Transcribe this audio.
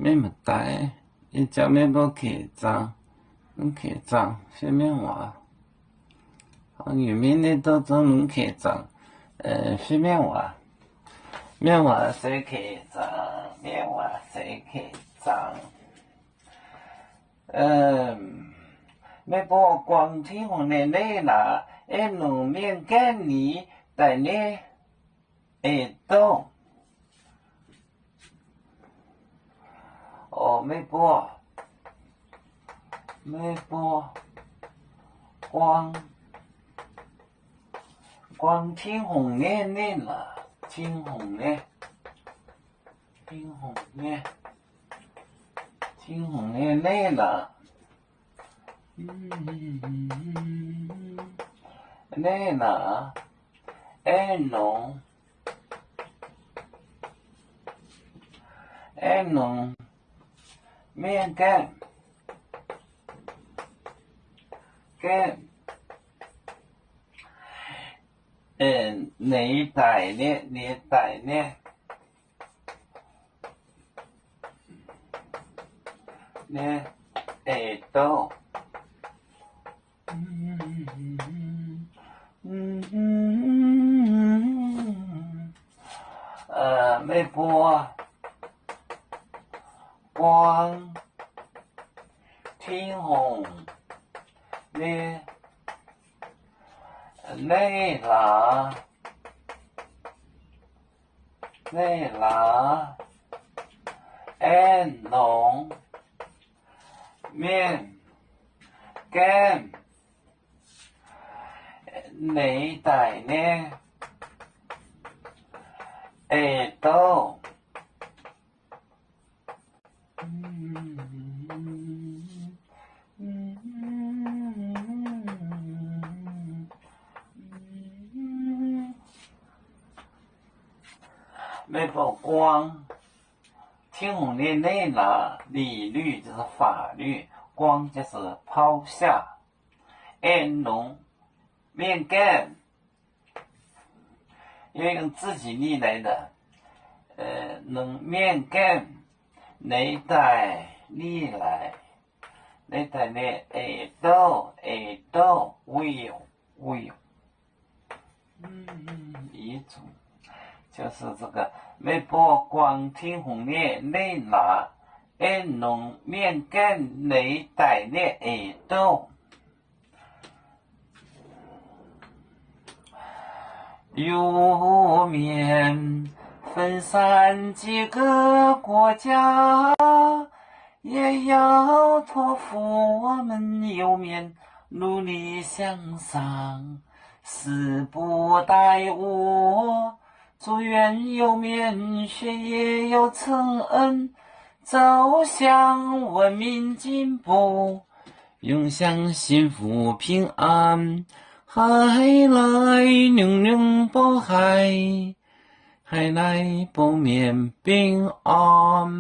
maiv maaih daaih. Ih jaax meih mbuo kec zaangc, mv kec zaangc fiev mienh waac. Hnangv nyungc mienh ninh doh zungv mv kec zaangc fiev mienh waac. Mienh waac se kec zaangc, mienh waac se kec zaangc. Meih mbuo guangc Tin-Hungh nyei leiz-latc, aengx nongc mienh gaengh nix daaih nyei eix-douh. O, meih mbuo, meih mbuo guangc, guangc Tin-Hungh nyei leiz-latc, Tin-Hungh nyei, Tin-Hungh nyei, Tin-Hungh nyei leiz-latc. Leiz-latc, aengx nongc, aengx nongc mienh gaengh, gaengh neix daaih nyei, neix daaih nyei, nyei eix-douh. Meih mbuo guangc Tin-Hungh nyei leiz-latc, leiz-latc, aengx nongc mienh gaengh neix daaih nyei eix-douh. Meih mbuo guangc Tin-Hungh nyei leiz-latc, 礼律就是法律, 光就是抛下, aengx nongc mienh gaengh 要用自己力来的, nongc mienh gaengh neix daaih, neix daaih nyei eix-douh, eix-douh, 为有, 为有, 遗嘱, 就是这个, meih mbuo guangc Tin-Hungh nyei leiz-latc, aengx nongc mienh gaengv neix daaih nyei eix-douh. 有面分散几个国家，也要托付我们有面努力向上，时不待我，祝愿有面学业要成恩，走向文明进步， 永享幸福平安，海来永永保海，海来保面平安。